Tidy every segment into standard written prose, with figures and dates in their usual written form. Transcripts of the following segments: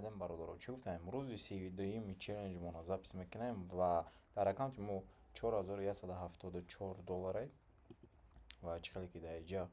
Омадем, бародаро. Чӣ гуфтем? Рӯзи 32-юми челленҷмонро запись мекунем ва дар аккаунти мо 4174 долларай. Ва чӣ хеле ки дар инҷа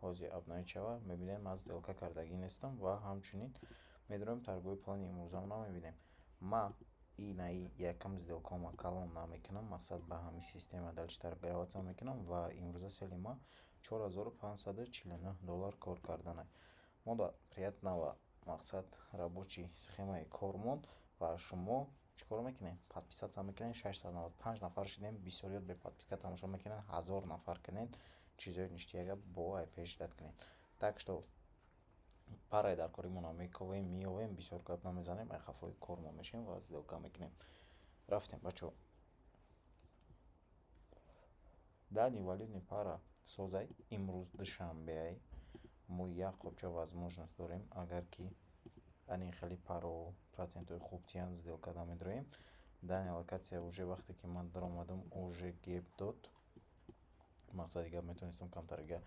ҳозир обновить шава, мебинем, ман сделка кардагӣ нестам ва ҳамчунин медорем, торговый плани имрӯзамонро мебинем. Ма инаи якум сделкаома калон намекунам, мақсад, ба ҳамин система дальше торговаться мекунам ва имрӯза цели ма 4549 доллар кор карданай. Мо да приятного, мақсад, рабочий схемаи кормон. Ва шумо чӣ кор мекунед? Подписаться мекунед. 695 нафар шудем, бисёриёт бе подписка тамошо мекунед. 1000 нафар кунед, чизои ништяка бо ай пешдат кунед. Так что параи дар коримонро мековем, меёвем, бисёр гап намезанем, ай хафои кормон мешавем ва сделка мекунем. Рафтем, бачаҳо. Данный валютный пара созай. Имрӯз душанбеай, мо як қопча возможность дорем. Агар ки ани хеле паро процентҳои хуб тиянд, сделка намедроем. Данный локация уже вақте ки ман даромадам, уже гэп дод. Мақсади гап, метавонистам камтарига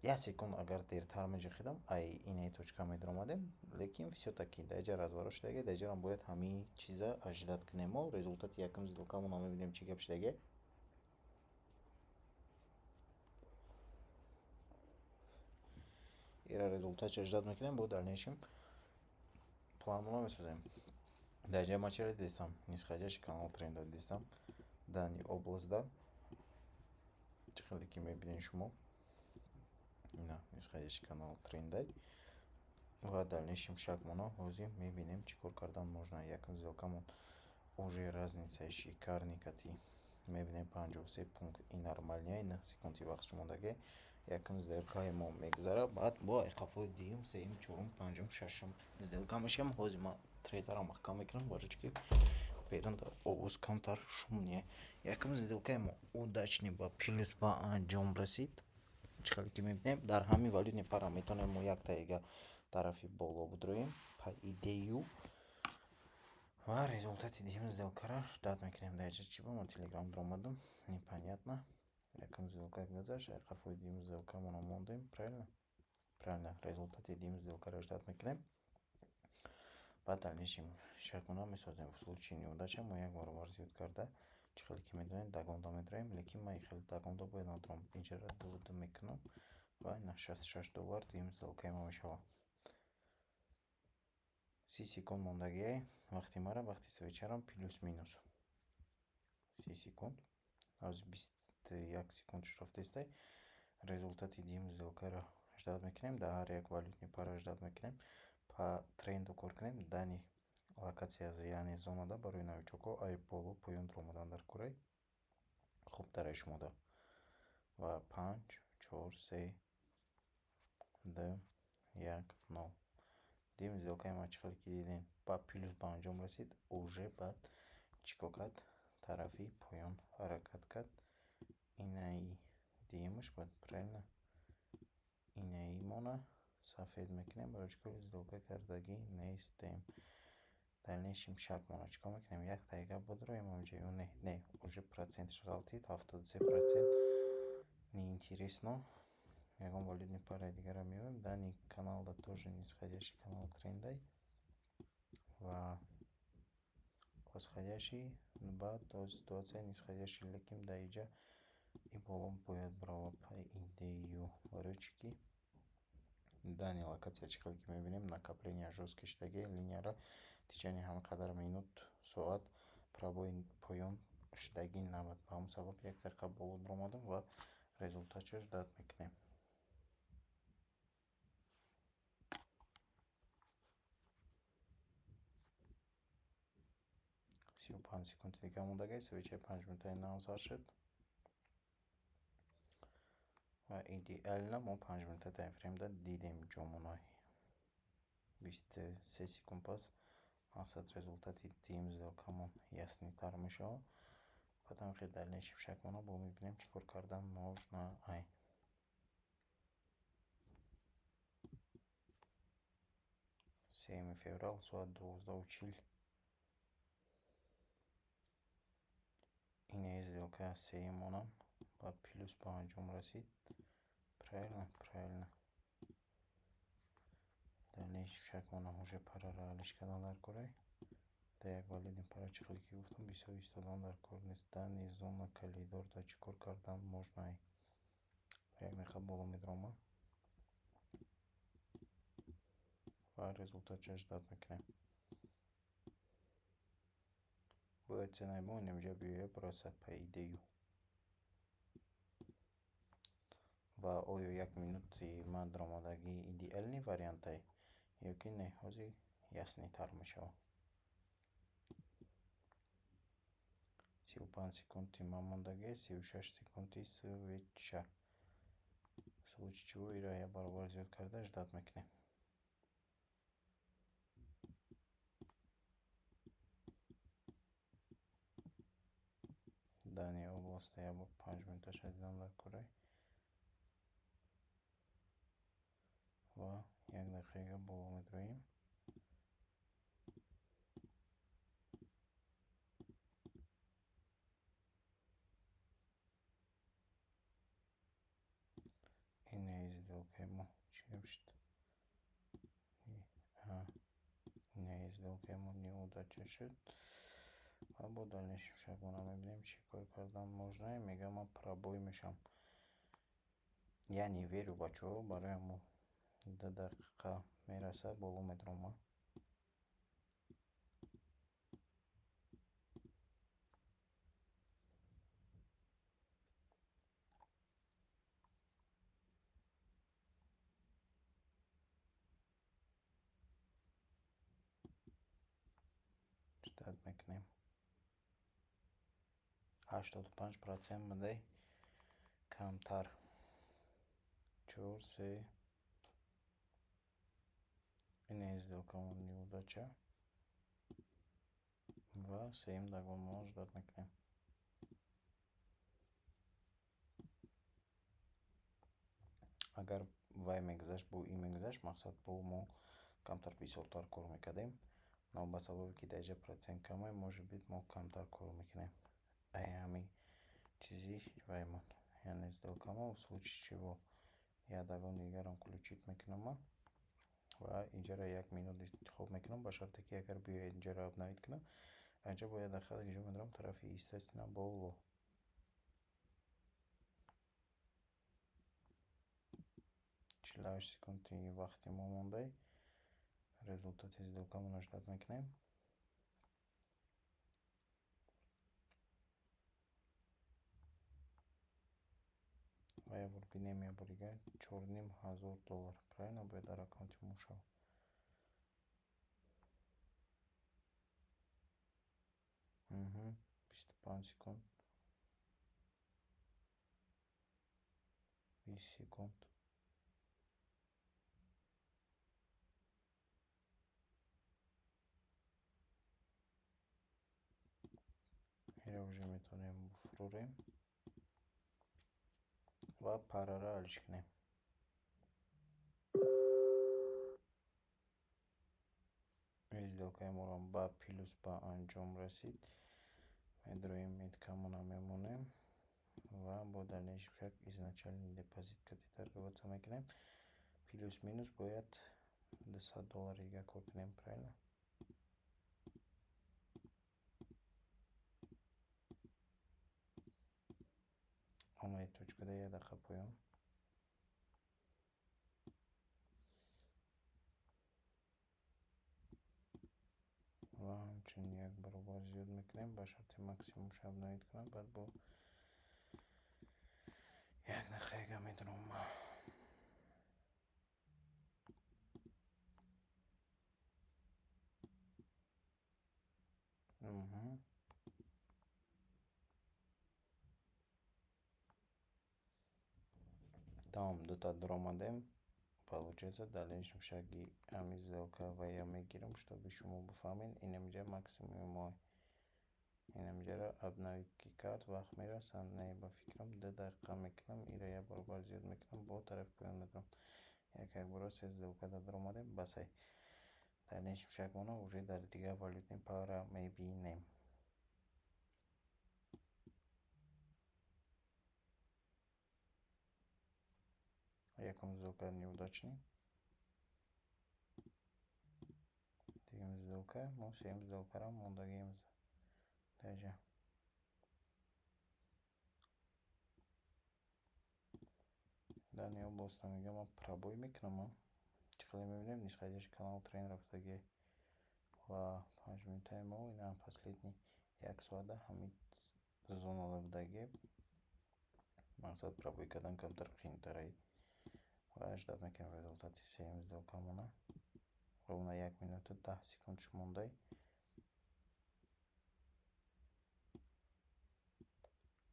як секунд агар дертар меҷахидам, ай инаи точка медаромадем, лекин всё-таки дар инҷа разворот шудагӣ, дар инҷарам бояд ҳамин чиза ожидать кунем. Мо результати якум сделкамонро мебинем, чӣ гап шудагӣ. Ира результатша ждать мекунем, бо дальнейшем планмонро месозем. Дар инҷа ман чиро дидистам? Нисходящий канал тренда дидистам. Данный областьда чӣ хеле ки мебинед шумо, ина нисходящий канал трендай ва дальнейшем шагмона ҳозир мебинем, чӣ кор кардан можно. Якум сделкамон уже разницаи шикарный кати мебинем, 53 пункт, ин нормальный, 9 секунди вақт шумондагӣ. Якум сделкаи мо мегузарад, баъд бо қафои дуюм, сеюм, чорум, панҷум, шашум сделка мешавем. Ҳозир ман трезаро маҳкам мекунам, барои чӣ ки берун дар овоз камтар шум не. Якум сделкаи мо удачный ба плюс ба анҷом расид. Чӣ хеле ки мебинем, дар ҳамин валютный пара метавонем мо яктаига тарафи боло бидроем, по идее. Ва результати дуюм сделкаро ждать мекунем. Дар инҷа чӣ ба ман телеграм даромадам, непонятно. Якум сделка гузашт, қафои дуюм сделкамонро мондем, правильно? Правильно, результати дуюм сделкаро ждать мекунем. Баъд дальнейшем шагмона месозем. В случае неудача мо як баробар зиёд карда, чӣ хеле ки медонед, догонда медроем, лекин ман хеле догонда бояд надром. Инҷаро ду мекунам ва ина 66 доллар дуюм сделкаи мо мешавад. 30 секунд мондагиай вақти мара, вақти свечарам плюс-минус 30 секунд. Ҳозир 21 секунд рафтестай. Результати дуюм сделкаро ждать мекунем, дар ҳар як валютный пара ждать мекунем. По тренду кор кунем. Данный локация, яъне зонада барои новичокҳо ай боло поён даромадан дар кораи хубтаре шумода. Ва панҷ, чор, се, ду, як, нол. Дуюм сделкаи ма, чӣ хеле ки дидем, ба плюс ба анҷом расид. Уже баъд чӣ кор кард? Тарафи поён ҳаракат кард. Инаи дуюмаш баъд, правильно? Инаимона сафед мекунем, барои чӣ кор сделка кардагӣ нестем. Дальнейшем шагмона чӣ кор мекунем? Яктаига бодроем ҳаминҷа ё не? Не, уже процентш ғалтид, 73%, неинтересно. Ягон валютный параи дигарро меёбем. Данный каналда тоже нисходящий канал трендай ва восходящий, баъд ситуация нисходящий, лекин дар инҷа и боло бояд бирава, по идее. Барои чӣ ки данный локация, чӣ хеле ки мебинем, накопления жёсткий шудагӣ, линияро течение ҳамин қадар минут, соат пробой поён шудагӣ набуд. Ба ҳамон сабаб як дақиқа боло даромадам ва результатшо ждать мекунем. 35 секунди дига мондагӣ, свечаи 5 минутаи нав сар шуд ва идеально мо 5 минута таймфреймда дидем ҷомона. 23 секунд пас, мақсад, результати дуюм сделкамон яснитар мешавад. Баъдам хел дальнейшем шагмона бо мебинем, чӣ кор кардан можно ай. 3 феврал, соат 12:40. Инаи сделка сеюмонам ба плюс ба анҷом расид. Правильно, правильно. Дальнейший шаг мона уже параро ҳаллиш кардан дар корай. Дар як валютный пара, чӣ хеле ки гуфтам, бисёр истодан дар кор нест. Данный зона коридорда чӣ кор кардан можно? Як дақиқа боло медаромам ва результатша ждать мекунем. Бояд ценаи мо инамҷа биёяд, бирасад, по идее. Ва оё як минути ман даромадагӣ идеальный вариантай ё ки не, ҳозир яснитар мешавад. 35 секунди ман мондагӣ, 36 секунди свеча. В случае чего ира як баробар зиёд карда ждать мекунем. Данный областта як бор 5 минуташа дидам дар корай ва як дақиқа боло медароем. Инаи сделкаи мо чӣ гап шуд? Инаи сделкаи мо неудача шуд ва бо дальнейший шагмона мебинем, чӣ кор кардан можно. Мегӯям, ман пробой мешавам. Я не верю, бачаҳо, барои ҳамо 2 дақиқа мерасад, боло медаромам. Ждать мекунем. 85% будай, камтар. Чор, се. Инаи сделкамон неудача ва сеюм догонмон ждать мекунем. Агар вай мегузашт, бо ин мегузашт, мақсад, бо мо камтар бисёртар кор мекардем, но ба сабабе ки дар инҷа процент камай, может быть, мо камтар кор мекунем. Ай ҳамин чизи ваймон, яъне сделкамо, в случае чего як догони дигарам включить мекунам ва инҷаро як минут интихоб мекунам, ба шарте ки агар биёяд, инҷаро обновить кунам. Анҷа бо як дақиқа ҷо медорам, тарафи, естественно, боло. 48 секунди вақти мо мондай. Результати сделкамонро ждать мекунем. Ва як бор бинем, як бор дигар, 4500 доллар правильно бояд дар аккаунти мо шавад. 25 секунд, 20 секунд. Инро уже метавонем буфурорем ва параро ҳаллиш кунем. Сделкаи моро ба плюс ба анҷом расид. Медроем, меткамона мемонем ва бо дальнейший шаг изначальный депозит кати торговаться мекунем. Плюс минус бояд 200 доллари дига кор кунем, правильно? Омади точкада як дақиқа поён. Ва ҳамчунин як баробар зиёд мекунем, ба шарти максимумша обновить кунам, баъд бо як дақиқа медурам. Тамом, дута дуромадем. Получается, дальнейшем шаги ҳамин сделка ва я мегирам, чтобы шумо бифаҳмед. Инамҷа максимуми мо, инамҷаро обновить ки кард, вақт мерасад. Не, ба фикрам, 2 дақиқа мекунам, ира як баробар зиёд мекунам, бо тарафи поён медурам. Як якбора се сделка дуромадем, басай. Дальнейшем шагмона уже дар дигар валютный пара мебинем. Якум сделка неудачный. Сделка, мо сеюм сделкаро мондагием даҷа. Данный областро мегӯям, ман пробой мекунам. Чӣ қадар мебинем, нисходящий канал тренд рафтагӣ ва 5 минутаи мо ина последний як соата ҳамин зонада будагӣ. Мақсад, пробой кардан камтар қиинтарай ва ждать мекунем результати сеюм сделкамона. Ровно 1 минуту 10 секундш мондай.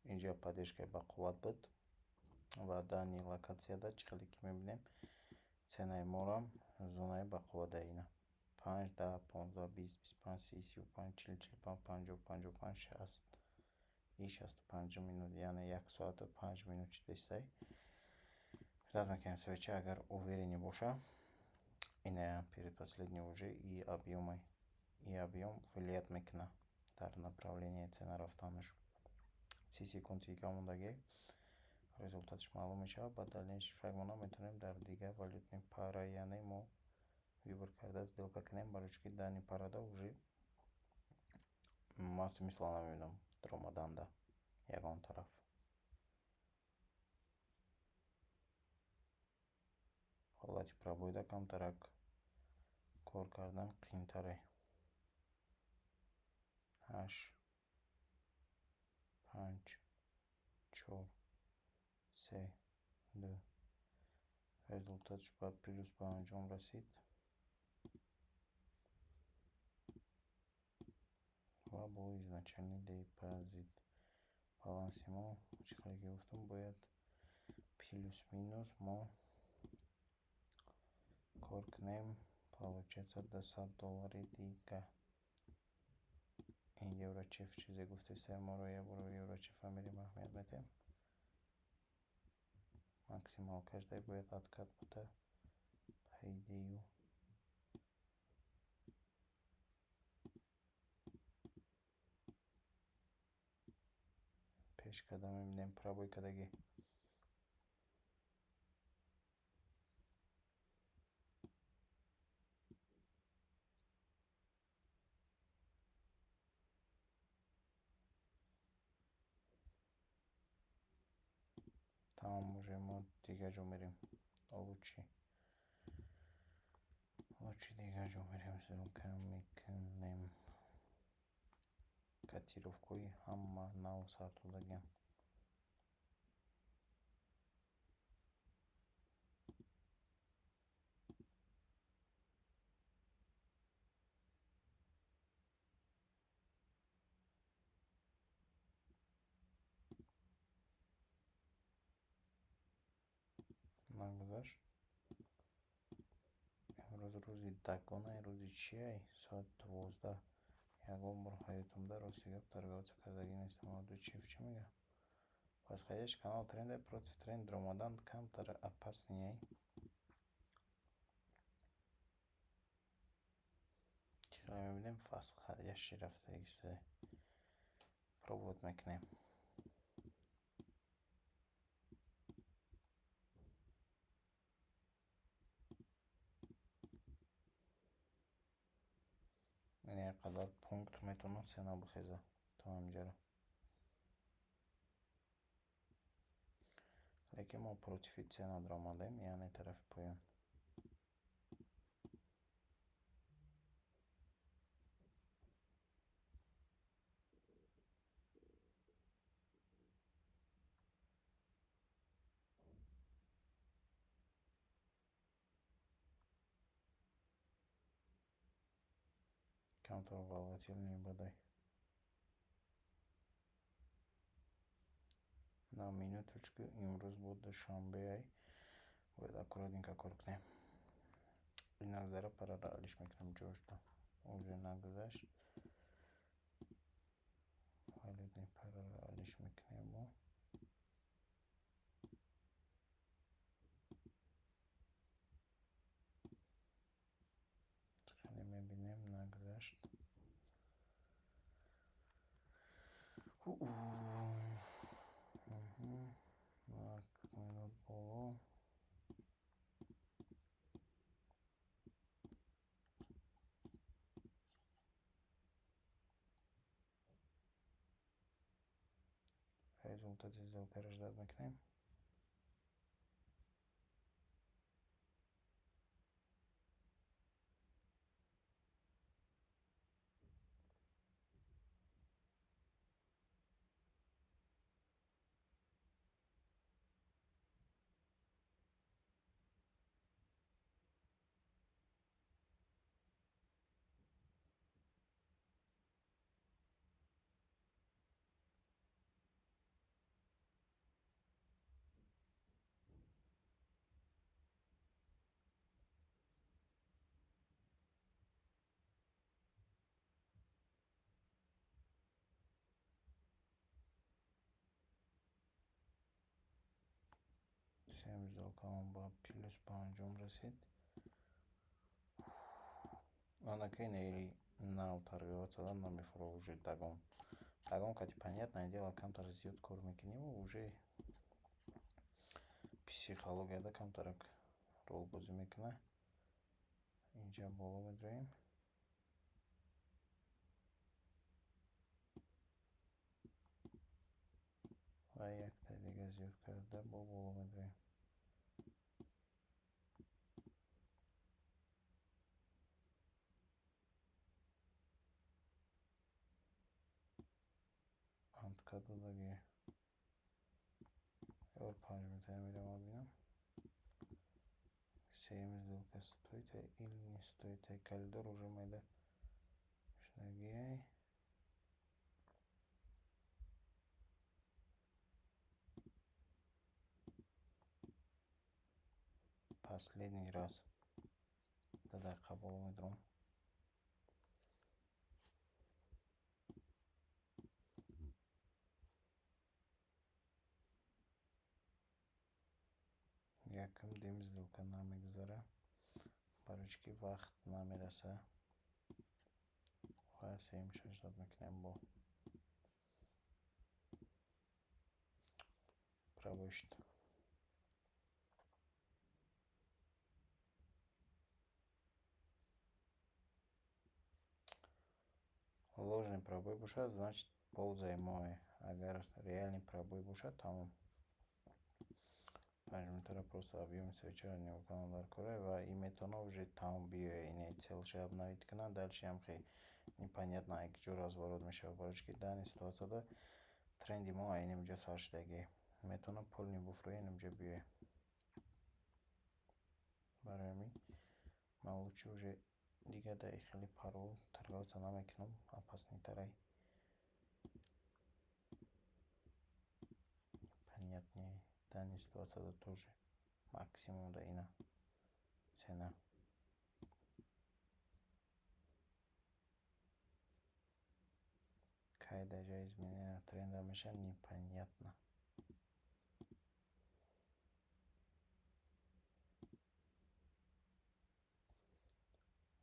Инҷа поддержкаи бақувват буд ва данный локатсияда, чӣ хеле ки мебинем, ценаи морам зонаи бақувват ина: 5, 10, 15, 20, 25, 30, 35, 40, 45, 50, 55, 60 и 65 минут, яъне 1 соату 5 минут шудестай. Ждать мекунем свеча, агар уверенный боша. Ина предпоследний уже и объёмай, и объём влиять мекунад дар направление цена рафтанаш. 30 секунд дига мондагӣ, результаташ маълум мешавад. Баъд дальнейший шагмона метавонем дар дигар валютный пара, яъне мо выбор карда сделка кунем, барои чӣ ки данный парада уже ман смысла намебинам даромаданда ягон тараф. Ҳолати пробойда камтарак кор кардан қиинтаре. Ҳашт, панҷ, чор, се, ду. Результаташ ба плюс ба анҷом расид ва бо изначальный депозит баланси мо, чӣ хеле ки гуфтам, бояд плюс минус мо кор кунем, получается 200 доллари дига. Ин еврочеф чизе гуфтеста моро, як бор еврочефа мерем, аҳамият медиҳем. Максималкаш дай бояд откат буда, по идее. Пеш карда мебинем, пробой кардагӣ. Тамом, уже мо дигар ҷо мерем. Лучше дигар ҷо мерем, сделка мекунем. Котировкаҳои ҳама нав сар додагиам. Нагузашт. Имрӯз рӯзи дагонай, рӯзи чиай? Соати 12. Ягон бор ҳаётамда, рости гап, торговаться кардагӣ нестам. Чеф чӣ мегӯяд? Восходящий канал тренда, против тренд даромадан камтар опасный. Чӣ хеле мебинем, восходящий рафтагист. Пробовать мекунем. Ин қадар пункт метавонад цена бихеза то ҳаминҷаро. Лекин мо против цена даромадем, яъне тарафи поён. Камтар волатильный будай. На минуточку, имрӯз буд душанбеай, бояд аккуратненько кор кунем. Ин нагзара, парара алиш мекунам ҷошта. Уже нагузашт. Валютный парара алиш мекунем мо. Хеле мебинем, нагузашт. 1 минут боло. Результати сделкаро ждать мекунем. Сеюм сделкамон ба плюс ба анҷом расид. Анака ина нав торговаться намефура, уже догон. Догон кати, понятное дело, камтар зиёд кор мекунем, уже психологияда камтарак ролбозӣ мекунад. Инҷа боло медроем. Ва якта дига зиёд карда бо боло медроем. Антка додагӣ. Ёр 5 минутая меравам, бинам. Сеюм сделка стоит или не стоит. Коридор уже майда шудагиай. Последний раз 2 дақиқа боло медурам. Якум дим сделка намегузара, барои чӣ ки вақт намераса, ва сеюмша ждать мекунем, бо пробой шуд. Ложный пробой бошад, значит, пользаи мое. Агар реальный пробой бошад, тамом. 5 минутара просто объёми свечаро нигоҳ кардан дар кора ва ин метавонад уже тамом биёяд, ине целша обновить кунад, дальше ҳам хеле непонятно куҷо разворот мешавад, барои чӣ ки данный ситуатсияда тренди мо айни инҷа сар шудагӣ. Метавонад полный буфрояд, инҷа биёяд. Барои ҳамин ман лучше уже дигар дар хеле паро торговаться намекунам, опасныйтарай. Понятнее. Данный ситуатсияда тоже максимум да ина цена. Кай дар изменения тренда мешавад, непонятно.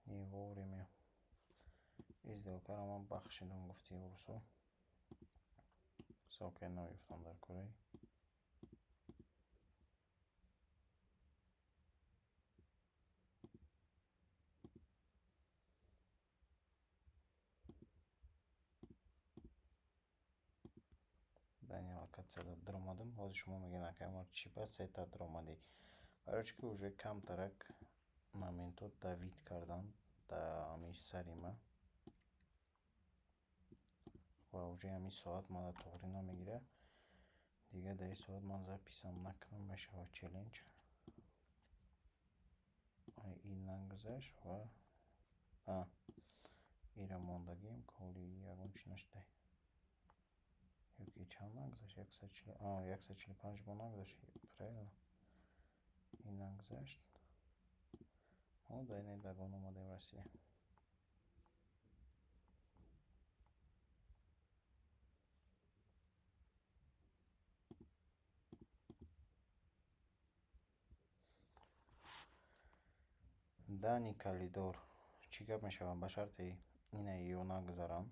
Не вовремя. Ин сделкаро ман бахшидам, гуфти урусо. Сделкаи нав ёфтам дар кораи. Данный локатсияда дуромадам. Ҳозир шумо мегӯед: «Акай Умар, чӣ ба сета дуромадӣ?» Барои чӣ ки уже камтарак моментҳо давить кардан дар ҳамин сари ман ва уже ҳамин соат мана тоғрӣ намегирад. Дигар дар ин соат ман записам накунам, мешавад челлендж. Ин нагузашт ва ира мондагием, коли ягон чӣ нашудай. Ёки чанд нагузашт? 145 бо нагузашт, правильно? Ин нагузашт. Мо дар ин догон омадем, расидем. Данный коридор чӣ гап мешавад? Ба шарте ина ё нагузарам,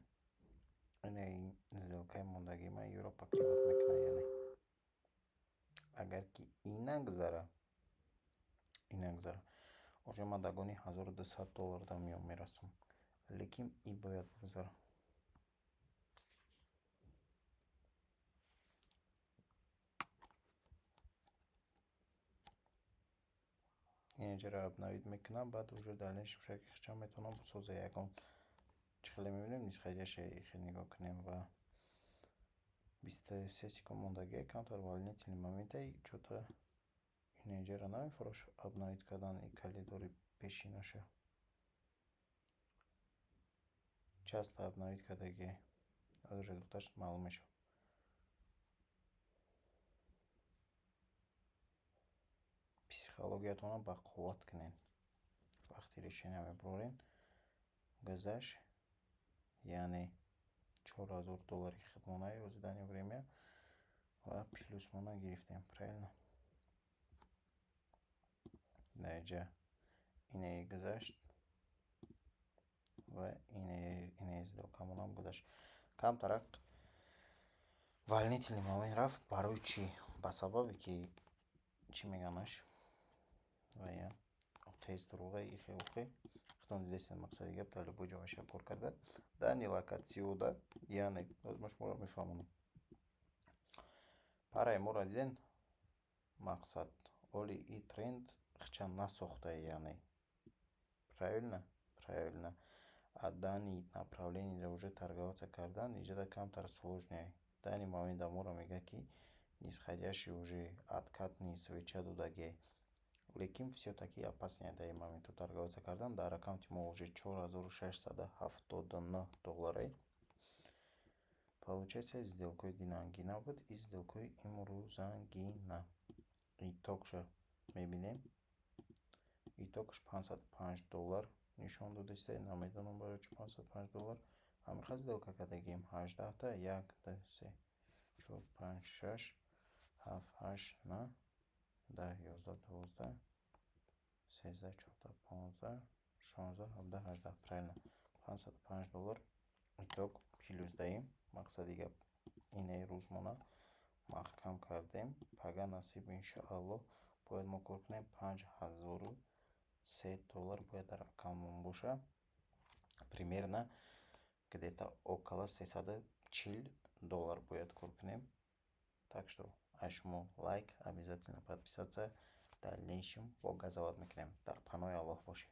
инаи сделкаи мондагии ман ёро покрывать мекунад, яъне агар ки ин нагузара, ин нагузара, уже ман догони 1200 доллар дар миён мерасам, лекин и бояд бигузара. Инҷаро обновить мекунам, баъд уже дальнейшем шакли метавонам бисоза ягон чӣ хеле мебинем, нисходящий хел нигоҳ кунем ва 23 секунд мондагия, камтар волнительный момент ае. Чё-то инҷаро намефурӯш обновить кардан и коридори пешинаша. Часто обновить кардагие, результат аш маълум мешавад. Психологиятонро бақувват кунед. Вақти решения мебарорен, гузашт, яъне 4000 доллари худмона ожидание время ва плюс мона гирифтем, правильно? Дар инҷа инае гузашт ва инаи сделка монам гузашт. Камтарак волнительный момент рафт. Барои чӣ? Ба сабабе ки чӣ меганаш, вая тез дурӯға, ихе ухе худтон дидестед. Мақсади гап, дар любой ҷо мешавад кор карда. Дани локатсиёда, яъне боз ма шуморо мефаҳмонам. Параи моро диден, мақсад, оли и тренд хча насохтае, яъне правильно, правильно. А дани направление ро уже торговаться кардан иҷода камтар сложнее. Дани момента моро мегӯяд, ки нисходящий уже откатный свеча додагие, лекин всё-таки опаснее дар ин моментҳо торговаться кардан. Дар аккаунти мо уже 4679 долларе. Получается, сделка и динангина буд и сделка и имрӯзангина. Итог ша мебинем, итог ш 505 доллар нишон додааст. Намедонам, барои чӣ 505 доллар. Ҳамин сделка кардагием, 18-та: як, ду, се, чор, панҷ, шаш, ҳафт, ҳашт, наҳ, 10, 11, 12, 13, 14, 15, 16, 17, 18. Правильно, 505 доллар итог плюс даем. Мақсади гап, инаи рӯзмона маҳкам кардем. Пага насиб, иншоаллоҳ, бояд мо кор кунем, 5003 доллар бояд дар аккаунтмон боша, примерно где-то около 340 доллар бояд кор кунем. Так что аз шумо лайк, обязательно подписаться. Дальнейшем бо газоват мекунем. Дар паноҳи Аллоҳ бошед.